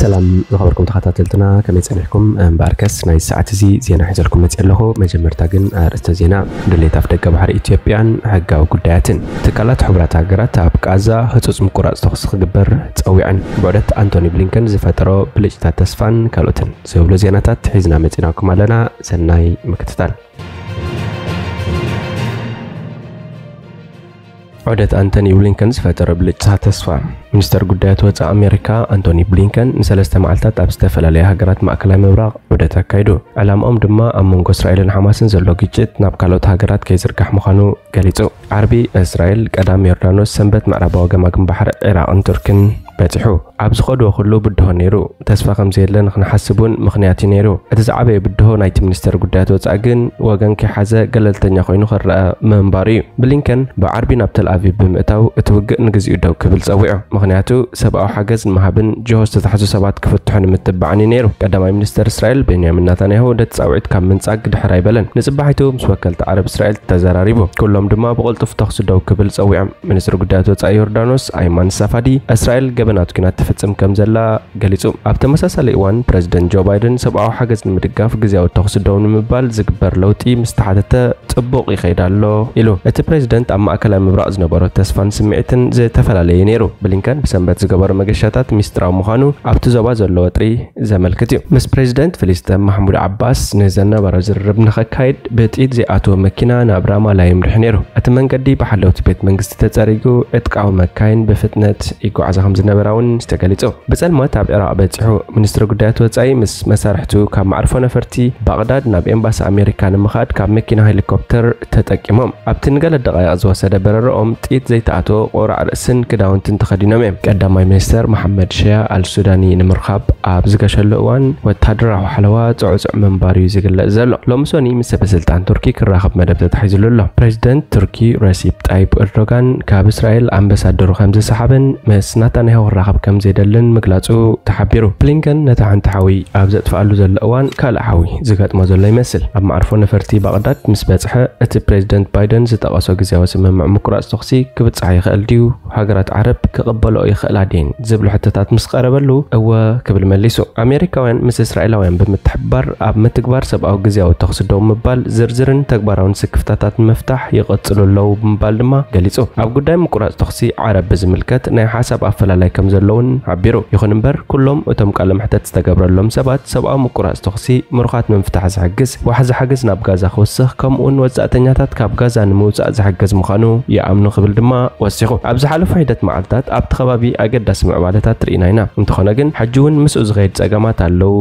ሰላም ዝኸበርኩም ተኸታተልትና፣ ከመይ ጸኒሕኩም? እምበኣርከስ ናይ ሰዓት እዚ ዜና ሒዘልኩም መጽእ ኣለኹ። መጀመርታ ግን ኣርእስተ ዜና። ድሌት ኣፍደገ ባሕሪ ኢትዮጵያን ሕጋዊ ጉዳያትን። ትካላት ሕቡራት ሃገራት ኣብ ቃዛ ህጹጽ ምቁራጽ ተኹሲ ክግበር ጸዊዐን። ብዑደት ኣንቶኒ ብሊንከን ዝፈጠሮ ብልጭታት ተስፋን ካልኦትን ዝብሉ ዜናታት ሒዝና መጺናኩም ኣለና። ሰናይ ምክትታል። ዑደት ኣንቶኒ ብሊንከን ዝፈጠረ ብልጭታ ተስፋ። ሚኒስተር ጉዳያት ወጻኢ ኣሜሪካ ኣንቶኒ ብሊንከን ንሰለስተ መዓልታት ኣብ ዝተፈላለያ ሃገራት ማእከላይ ምብራቕ ዑደት ኣካይዱ። ዕላምኦም ድማ ኣብ መንጎ እስራኤልን ሓማስን ዘሎ ግጭት ናብ ካልኦት ሃገራት ከይዝርጋሕ ምዃኑ ገሊጹ። ዓርቢ እስራኤል፣ ቀዳም ዮርዳኖስ፣ ሰንበት ምዕራባዊ ገማግም ባሕሪ ዒራቕን ቱርክን በጺሑ። ኣብ ዝኸድዎ ኩሉ ብድሆ ነይሩ። ተስፋ ከም ዘየለ ንኽንሓስብ እውን ምኽንያት እዩ ነይሩ። እቲ ዝዓበየ ብድሆ ናይቲ ሚኒስተር ጉዳያት ወጻኢ ግን ወገን ከይሓዘ ገለልተኛ ኮይኑ ክረኣ ምንባሩ እዩ። ብሊንከን ብዓርቢ ናብ ተል ኣቪቭ ብምእታው እቲ ውግእ ንግዚኡ ደው ክብል ጸዊዑ። ምኽንያቱ ሰብኣዊ ሓገዝ ንምሃብን ጅሆ ዝተታሕዙ ሰባት ክፍትሑ ንምትባዕን እዩ ነይሩ። ቀዳማይ ሚኒስተር እስራኤል ቤንያሚን ናታንያሁ ነቲ ጻውዒት ካብ ምንጻግ ድሕር ኣይበለን። ንጽባሒቱ ምስ ወከልቲ ዓረብ እስራኤል ተዘራሪቡ። ኩሎም ድማ ብቕልጡፍ ተኹሲ ደው ክብል ጸዊዖም። ሚኒስትሪ ጉዳያት ወጻኢ ዮርዳኖስ ኣይማን ሳፋዲ እስራኤል ገበናት ኲናት ትፍጽም ከም ዘላ ገሊጹ። ኣብ ተመሳሳሊ እዋን ፕረዚደንት ጆ ባይደን ሰብኣዊ ሓገዝ ንምድጋፍ ግዝያዊ ተኹሲ ደው ንምባል ዝግበር ለውጢ ምስ ተሓተተ ጽቡቕ ይኸይድ ኣሎ ኢሉ። እቲ ፕረዚደንት ኣብ ማእከላይ ምብራቕ ዝነበሮ ተስፋን ስምዒትን ዝተፈላለየ ነይሩ። ብሊንከን ብሰንበት ዝገበሮ መገሻታት ሚስጥራዊ ምዃኑ ኣብቲ ዞባ ዘሎ ወጥሪ ዘመልክት እዩ። ምስ ፕረዚደንት ፍልስጤም ማሕሙድ ዓባስ ንዘነበረ ዝርርብ ንኸካይድ ብጥይት ዘይኣተወ መኪና ናብ ራማላ ይምርሕ ነይሩ። እቲ መንገዲ ብሓለውቲ ቤት መንግስቲ ተጸሪጉ፣ ዕጥቃዊ መካይን ብፍጥነት ይጓዓዛ ከም ዝነበራ እውን ተገሊጹ። ብጸልማት ኣብ ዒራቕ በጺሑ። ሚኒስትሪ ጉዳያት ወጻኢ ምስ መሳርሕቱ ካብ መዕርፎ ነፈርቲ ባቕዳድ ናብ ኤምባሲ ኣሜሪካ ንምኻድ ካብ መኪና ሄሊኮፕተር ተጠቂሞም። ኣብቲ ንገለ ደቓይቕ ዝወሰደ በረራኦም ጥይት ዘይተኣትዎ ቁራዕ ርእስን ክዳውንትን ተኸዲኖም እዮም። ቀዳማይ ሚኒስተር መሓመድ ሸያ ኣልሱዳኒ ንምርኻብ ኣብ ዝገሸሉ እዋን ወታደራዊ ሓለዋ ጽዑጽዕ ምንባሩ እዩ ዝግለጽ ዘሎ። ሎሚ ሰኒ ምስ ሰበ ስልጣን ቱርኪ ክራኸብ መደብ ተታሒዝሉ ኣሎ። ፕሬዚደንት ቱርኪ ረሲፕ ጣይፕ ኤርዶጋን ካብ እስራኤል ኣምባሳደሩ ከም ዝሰሓበን ምስ ናታንያሁ ክራኸብ ከም ዘይደልን ምግላጹ ተሓቢሩ። ብሊንከን ነታ ሓንቲ ሓዊ ኣብ ዘጥፍኣሉ ዘሎ እዋን ካልእ ሓዊ ዝገጥሞ ዘሎ ይመስል። ኣብ መዕርፎ ነፈርቲ ባቕዳድ ምስ በጽሐ እቲ ፕሬዚደንት ባይደን ዝጠቐሶ ግዝያዊ ስምምዕ ምቁራጽ ተኹሲ ክብጻሕ ይኽእል ድዩ? ሃገራት ዓረብ ክቕበልኦ ይኽእላ ድየን? ዝብሉ ሕቶታት ምስ ቀረበሉ እወ ክብል መሊሱ። ኣሜሪካውያን ምስ እስራኤላውያን ብምትሕብባር ኣብ ምትግባር ሰብኣዊ ግዝያዊ ተኹሲ ደው ምባል ዝርዝርን ተግባራውን ስክፍታታት ንምፍታሕ ይቕጽሉ ኣለዉ ብምባል ድማ ገሊጹ። ኣብ ጉዳይ ምቁራጽ ተኹሲ ዓረብ ብዝምልከት ናይ ሓሳብ ኣፈላላይ ከም ዘለውን ሓቢሩ። ይኹን እምበር ኩሎም እቶም ቃለ መሕተት ዝተገብረሎም ሰባት ሰብኣዊ ምቁራጽ ተኹሲ ምሩኻት ንምፍታሕ ዝሕግዝ ዋሕዚ ሓገዝ ናብ ጋዛ ክውስኽ ከምኡውን ወጻእተኛታት ካብ ጋዛ ንምውጻእ ዝሕግዝ ምዃኑ ይኣምኑ ክብል ድማ ወሲኹ። ኣብ ዝሓለፉ ሒደት መዓልታት ኣብቲ ከባቢ ኣገዳሲ ምዕባለታት ርኢና ኢና። እንተኾነ ግን ሕጂ እውን ምስኡ ዝኸይድ ጸገማት ኣለዉ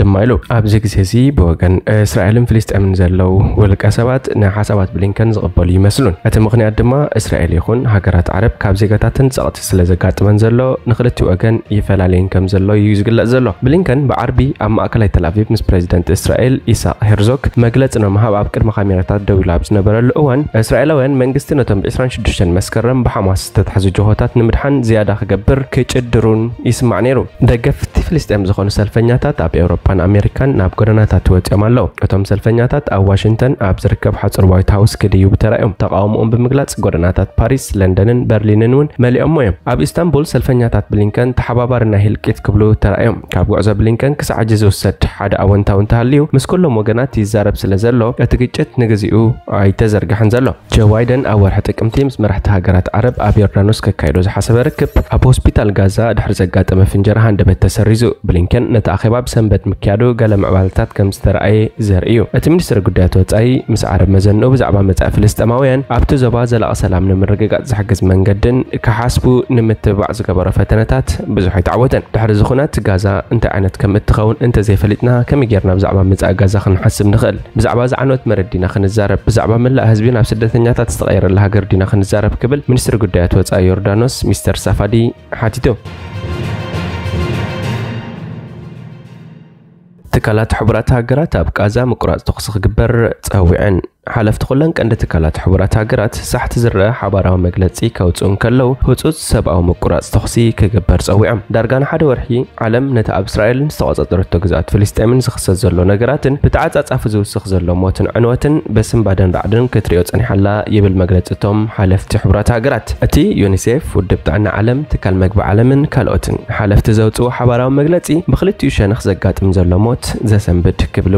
ድማ ኢሉ። ኣብዚ ግዜ እዚ ብወገን እስራኤልን ፍልስጤምን ዘለዉ ውልቀ ሰባት ንሓሳባት ብሊንከን ዝቕበሉ ይመስሉን። እቲ ምኽንያት ድማ እስራኤል ይኹን ሃገራት ዓረብ ካብ ዜጋታተን ጸቕጢ ስለ ዘጋጥመን ዘሎ ንኽልቲኡ ወገን ይፈላለየን ከም ዘሎ እዩ ዝግለጽ ዘሎ። ብሊንከን ብዓርቢ ኣብ ማእከላይ ተል ኣቪቭ ምስ ፕሬዚደንት እስራኤል ኢሳቅ ሄርዞግ መግለጺ ንምሃብ ኣብ ቅድሚ ካሜራታት ደው ኢሉ ኣብ ዝነበረሉ እዋን እስራኤላውያን መንግስቲ ነቶም ብ ዕስራን ሽዱሽተን መስከረም ብሓማስ ዝተታሕዙ ጅሆታት ንምድሓን ዝያዳ ክገብር ክጭድሩን ይስማዕ ነይሩ። ደገፍቲ ፍልስጤም ዝኾኑ ሰልፈኛታት ኣብ ኤውሮፓን ኣሜሪካን ናብ ጎደናታት ወጺኦም ኣለዉ። እቶም ሰልፈኛታት ኣብ ዋሽንግተን ኣብ ዝርከብ ሓጹር ዋይት ሃውስ ክድይቡ ተራእዮም። ተቓውሞኦም ብምግላጽ ጎደናታት ፓሪስ፣ ለንደንን በርሊንን እውን መሊኦሞ እዮም። ኣብ ኢስታንቡል ሰልፈኛታት ብሊንከን ተሓባባሪ ናይ ህልቂት ክብሉ ተራእዮም። ካብ ጉዕዞ ብሊንከን ክሳዕ ሕጂ ዝውሰድ ሓደ ኣወንታዊ እንተሃልዩ ምስ ኩሎም ወገናት ይዛረብ ስለ ዘሎ እቲ ግጭት ንግዚኡ ኣይተዘርግሐን ዘሎ። ጆ ባይደን ኣብ ወርሒ ጥቅምቲ ምስ መራሕቲ ሃገራት ዓረብ ኣብ ዮርዳኖስ ከካይዶ ዝሓሰበ ርክብ ኣብ ሆስፒታል ጋዛ ድሕሪ ዘጋጠመ ፍንጀራ ሃንደበት ተሰሪዙ። ብሊንከን ነቲ ኣኼባ ብሰንበት ምክያዱ ገለ ምዕባለታት ከም ዝተረኣየ ዘርኢ እዩ። እቲ ሚኒስትሪ ጉዳያት ወጻኢ ምስ ዓረብ መዘንኡ ብዛዕባ መጻኢ ፍልስጤማውያን ኣብቲ ዞባ ዘላቒ ሰላም ንምርግጋጽ ዝሕግዝ መንገድን ክሓስቡ ንምትብባዕ ዝገበሮ ፈተነታት ብዙሕ ኣይተዓወተን። ድሕሪ እዚ ኹናት ጋዛ እንታይ ዓይነት ከም እትኸውን እንተዘይፈሊጥና ከመይ ጌርና ብዛዕባ መጻኢ ጋዛ ክንሓስብ ንኽእል? ብዛዕባ ዝዓነወት መሬት ዲና ክንዛረብ? ብዛዕባ መላእ ህዝቢ ናብ ስደተኛታት ዝተቐየረላ ሃገር ዲና ክንዛረብ? ክብል ሚኒስትሪ ጉዳያት ወጻኢ ዮርዳኖስ ሚስተር ሳፋዲ ሓቲቱ። ትካላት ሕቡራት ሃገራት ኣብ ቃዛ ምቁራጽ ተኹሲ ክግበር ጸዊዐን። ሓለፍቲ ኩለን ቀንዲ ትካላት ሕቡራት ሃገራት ሳሕቲ ዝረአ ሓባራዊ መግለጺ ከውጽኡ እንከለዉ፣ ህጹጽ ሰብኣዊ ምቁራጽ ተኹሲ ክግበር ጸዊዖም። ዳርጋ ንሓደ ወርሒ ዓለም ነቲ ኣብ እስራኤልን ዝተቖጻጸረቶ ግዝኣት ፍልስጤምን ዝኽሰት ዘሎ ነገራትን ብተዓጻጻፊ ዝውስኽ ዘሎ ሞትን ዕንወትን በስንባደን ራዕድን ክትሪኦ ጸኒሓ ኣላ ይብል መግለጺ እቶም ሓለፍቲ ሕቡራት ሃገራት። እቲ ዩኒሴፍ፣ ውድብ ጥዕና ዓለም፣ ትካል መግቢ ዓለምን ካልኦትን ሓለፍቲ ዘውጽኡ ሓባራዊ መግለጺ ብኽልቲኡ ሸነኽ ዘጋጥም ዘሎ ሞት ዘሰንብድ ክብሉ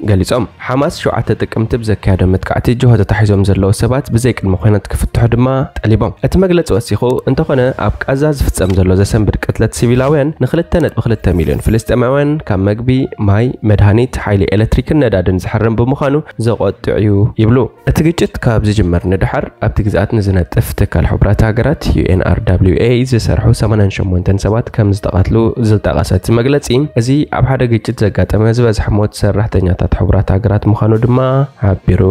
ገሊጾም። ሓማስ ሸውዓተ ጥቅምቲ ብዘካየዶ መጥቃዕቲ ጅሆ ተታሒዞም ዘለዉ ሰባት ብዘይ ቅድመ ኩነት ክፍትሑ ድማ ጠሊቦም። እቲ መግለጺ ወሲኹ፣ እንተኾነ ኣብ ቃዛ ዝፍጸም ዘሎ ዘሰንብድ ቅትለት ሲቪላውያን ንክልተ ነጥቢ ክልተ ሚልዮን ፍልስጤማውያን ካብ መግቢ፣ ማይ፣ መድሃኒት፣ ሓይሊ ኤሌክትሪክን ነዳድን ዝሕርም ብምዃኑ ዘቖጥዕ እዩ ይብሉ። እቲ ግጭት ካብ ዝጅመር ንድሓር ኣብቲ ግዝኣት ንዝነጥፍ ትካል ሕቡራት ሃገራት ዩ ኤን ኣር ደብሊው ኤ ዝሰርሑ ሰማንያን ሸሞንተን ሰባት ከም ዝተቐትሉ ዝጠቐሰ እቲ መግለጺ፣ እዚ ኣብ ሓደ ግጭት ዘጋጠመ ዝበዝሐ ሞት ሰራሕተኛታት ሕቡራት ሃገራት ምዃኑ ድማ ሓቢሩ።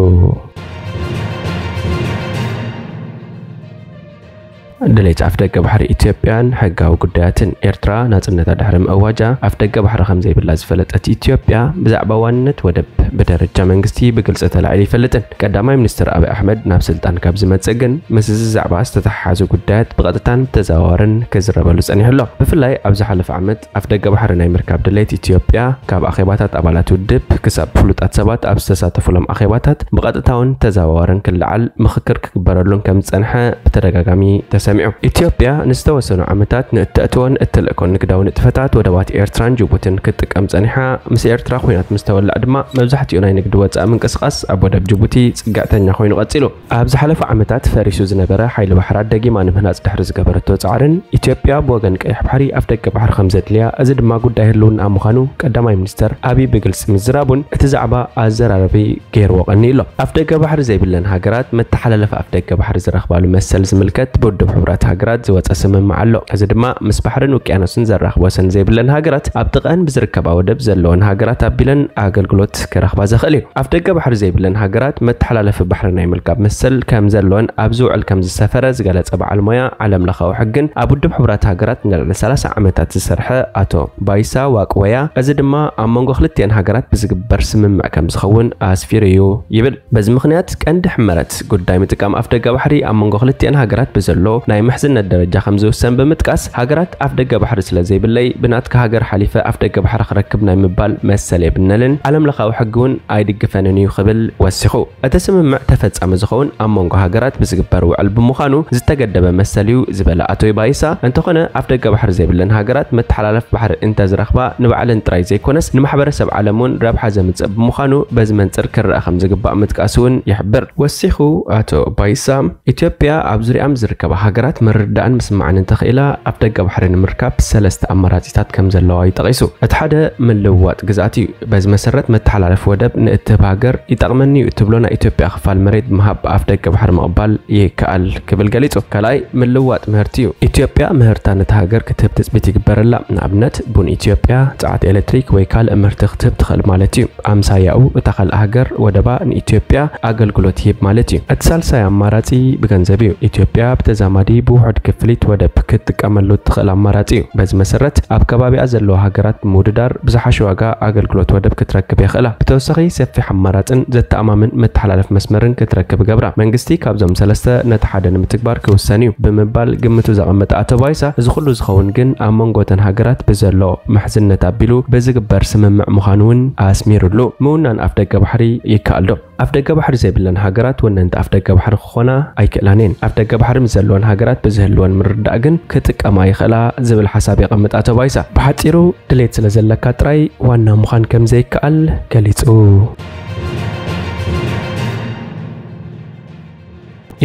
ድሌት ኣፍደገ ባሕሪ ኢትዮጵያን ሕጋዊ ጉዳያትን። ኤርትራ ናጽነታ ድሕሪ ምእዋጃ ኣፍደገ ባሕሪ ከም ዘይብላ ዝፈለጠት ኢትዮጵያ፣ ብዛዕባ ዋንነት ወደብ ብደረጃ መንግስቲ ብግልጺ ተላዒሉ ይፈልጥን። ቀዳማይ ሚኒስትር ኣብይ ኣሕመድ ናብ ስልጣን ካብ ዝመጽእ ግን፣ ምስ እዚ ዛዕባ ዝተተሓሓዙ ጉዳያት ብቐጥታን ብተዘዋዋርን ክዝረበሉ ጸኒሑ ኣሎ። ብፍላይ ኣብ ዝሓለፈ ዓመት ኣፍደገ ባሕሪ ናይ ምርካብ ድሌት ኢትዮጵያ፣ ካብ ኣኼባታት ኣባላት ውድብ ክሳብ ፍሉጣት ሰባት ኣብ ዝተሳተፉሎም ኣኼባታት ብቐጥታውን ተዘዋዋርን ክለዓል ምኽክር ክግበረሉን ከም ዝጸንሐ ብተደጋጋሚ ተሰሚዑ። ኢትዮጵያ ንዝተወሰኑ ዓመታት ንእተእትዎን እትልእኮን ንግዳዊ ንጥፈታት ወደባት ኤርትራን ጅቡትን ክትጥቀም ጸኒሓ። ምስ ኤርትራ ኲናት ምስ ተወልዐ ድማ መብዛሕትኡ ናይ ንግዲ ወጻኢ ምንቅስቓስ ኣብ ወደብ ጅቡቲ ጽግዕተኛ ኮይኑ ቀጺሉ። ኣብ ዝሓለፉ ዓመታት ፈሪሱ ዝነበረ ሓይሊ ባሕራ ደጊማ ንምህናጽ ድሕሪ ዝገበረቶ ጻዕርን፣ ኢትዮጵያ ብወገን ቀይሕ ባሕሪ ኣፍደገ ባሕሪ ከም ዘድልያ፣ እዚ ድማ ጉዳይ ህልውና ምዃኑ ቀዳማይ ሚኒስተር ኣቢይ ብግልጺ ምዝራቡን እቲ ዛዕባ ኣዘራራቢ ገይርዎ ቀኒኡ ኣሎ። ኣፍደገ ባሕሪ ዘይብለን ሃገራት መተሓላለፊ ኣፍደገ ባሕሪ ዝረኽባሉ መሰል ዝምልከት ብውድብ ሕቡራት ሃገራት ዝወጸ ስምምዕ ኣሎ። እዚ ድማ ምስ ባሕርን ውቅያኖስን ዘራኽብ ወሰን ዘይብለን ሃገራት ኣብ ጥቕአን ብዝርከባ ወደብ ዘለወን ሃገራት ኣቢለን ኣገልግሎት ክረኽባ ዘኽእል እዩ። ኣፍደገ ባሕሪ ዘይብለን ሃገራት መተሓላለፊ ባሕሪ ናይ ምልካብ መሰል ከም ዘለወን ኣብ ዝውዕል ከም ዝሰፈረ ዝገለጸ በዓል ሞያ ዓለም ለኻዊ ሕግን ኣብ ውድብ ሕቡራት ሃገራት ንልዕሊ ሰላሳ ዓመታት ዝሰርሐ ኣቶ ባይሳ ዋቅወያ፣ እዚ ድማ ኣብ መንጎ ክልቲአን ሃገራት ብዝግበር ስምምዕ ከም ዝኸውን ኣስፊሩ እዩ ይብል። በዚ ምኽንያት ቀንዲ ሕመረት ጉዳይ ምጥቃም ኣፍደገ ባሕሪ ኣብ መንጎ ክልቲአን ሃገራት ብዘሎ ናይ ምሕዝነት ደረጃ ከም ዝውሰን ብምጥቃስ፣ ሃገራት ኣፍደገ ባሕሪ ስለ ዘይብለይ ብናትካ ሃገር ሓሊፈ ኣፍደገ ባሕሪ ክረክብ ናይ ምባል መሰል የብነልን፣ ዓለም ለኻዊ ሕጊ እውን ኣይድግፈንን እዩ ክብል ወሲኹ። እቲ ስምምዕ ተፈጻሚ ዝኸውን ኣብ መንጎ ሃገራት ብዝግበር ውዕል ብምዃኑ ዝተገደበ መሰል እዩ ዝበለ ኣቶ ባይሳ፣ እንተኾነ ኣፍደገ ባሕሪ ዘይብለን ሃገራት መተሓላለፍ ባሕሪ እንተዝረኽባ ንባዕለን ጥራይ ዘይኮነስ ንማሕበረሰብ ዓለም እውን ረብሓ ዘምጽእ ብምዃኑ በዚ መንጽር ክረኣ ከም ዝግባእ ምጥቃሱ እውን ይሕብር። ወሲኹ ኣቶ ባይሳ፣ ኢትዮጵያ ኣብ ዙሪኣ ምስ ዝርከባ ሃገራት ምርድዳእን ምስማዕን እንተኽኢላ ኣፍደገ ባሕሪ ንምርካብ ሰለስተ ኣማራጺታት ከም ዘለዋ እዩ ጠቒሱ። እቲ ሓደ ምልውዋጥ ግዝኣት እዩ። በዚ መሰረት መተሓላለፊ ወደብ ንእትህብ ሃገር ይጠቕመኒ እዩ እትብሎ ናይ ኢትዮጵያ ክፋል መሬት ብምሃብ ኣፍደገ ባሕሪ ምቕባል ይከኣል ክብል ገሊጹ። ካልኣይ ምልውዋጥ ምህርቲ እዩ። ኢትዮጵያ ምህርታ ነታ ሃገር ክትህብ ትጽቢት ይግበረላ። ንኣብነት ቡን ኢትዮጵያ፣ ጸዓት ኤሌክትሪክ ወይ ካልእ ምህርቲ ክትህብ ትኽእል ማለት እዩ። ኣምሳያኡ እታ ካልእ ሃገር ወደባ ንኢትዮጵያ ኣገልግሎት ይህብ ማለት እዩ። እቲ ሳልሳይ ኣማራጺ ብገንዘብ እዩ። ኢትዮጵያ ብተዛማዲ ብውሑድ ክፍሊት ወደብ ክትጥቀመሉ እትኽእል ኣማራጺ እዩ። በዚ መሰረት ኣብ ከባቢኣ ዘለዋ ሃገራት ብምውድዳር ብዝሓሸ ዋጋ ኣገልግሎት ወደብ ክትረክብ የኽእላ። ብተወሳኺ ሰፊሕ ኣማራጽን ዘተኣማምን መተሓላለፍ መስመርን ክትረክብ ይገብራ። መንግስቲ ካብዞም ሰለስተ ነቲ ሓደ ንምትግባር ክውሰን እዩ ብምባል ግምቱ ዘቐመጠ ኣቶ ባይሳ፣ እዚ ኩሉ ዝኸውን ግን ኣብ መንጎ እተን ሃገራት ብዘሎ ምሕዝነት ኣቢሉ ብዝግበር ስምምዕ ምዃኑ እውን ኣስሚሩሉ። ምውናን ኣፍደገ ባሕሪ ይከኣል ዶ? ኣፍደገ ባሕሪ ዘይብለን ሃገራት ወነንቲ ኣፍደገ ባሕሪ ክኾና ኣይክእላን እየን። ኣፍደገ ባሕሪ ምስ ዘለወን ሃገራት ብዝህልወን ምርድዳእ ግን ክጥቀማ ይኽእላ ዝብል ሓሳብ የቐምጥ ኣቶ ባይሳ። ብሓጺሩ ድሌት ስለ ዘለካ ጥራይ ዋና ምዃን ከም ዘይከኣል ገሊጹ።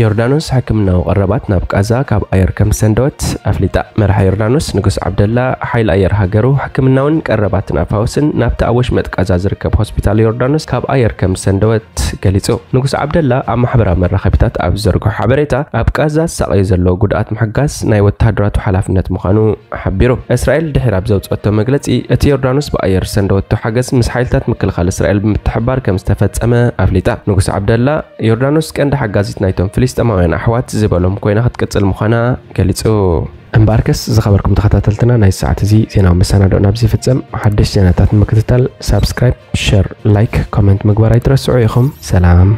ዮርዳኖስ ሕክምናዊ ቀረባት ናብ ቃዛ ካብ ኣየር ከም ዝሰንደወት ኣፍሊጣ። መራሒ ዮርዳኖስ ንጉስ ዓብደላ፣ ሓይሊ ኣየር ሃገሩ ሕክምናውን ቀረባትን ኣፋውስን ናብቲ ኣብ ወሽመጥ ቃዛ ዝርከብ ሆስፒታል ዮርዳኖስ ካብ ኣየር ከም ዝሰንደወት ገሊጹ። ንጉስ ዓብደላ ኣብ ማሕበራዊ መራኸቢታት ኣብ ዝዘርግሖ ሓበሬታ፣ ኣብ ቃዛ ዝሳቐዩ ዘለዉ ጉድኣት ምሕጋዝ ናይ ወተሃደራቱ ሓላፍነት ምዃኑ ሓቢሩ። እስራኤል ድሒር ኣብ ዘውጽኦቶ መግለጺ፣ እቲ ዮርዳኖስ ብኣየር ዝሰንደወቶ ሓገዝ ምስ ሓይልታት ምክልኻል እስራኤል ብምትሕብባር ከም ዝተፈጸመ ኣፍሊጣ። ንጉስ ዓብደላ፣ ዮርዳኖስ ቀንዲ ሓጋዚት ናይቶም ፍልስጤማውያን ኣሕዋት ዝበሎም ኮይና ክትቅጽል ምዃና ገሊጹ። እምበኣርከስ ዝኸበርኩም ተኸታተልትና፣ ናይ ሰዓት እዚ ዜናዊ መሰናድኦና ኣብዚ ይፍጸም። ሓደሽቲ ዜናታት ንምክትታል ሳብስክራይብ፣ ሸር፣ ላይክ፣ ኮመንት ምግባር ኣይትረስዑ ኢኹም። ሰላም።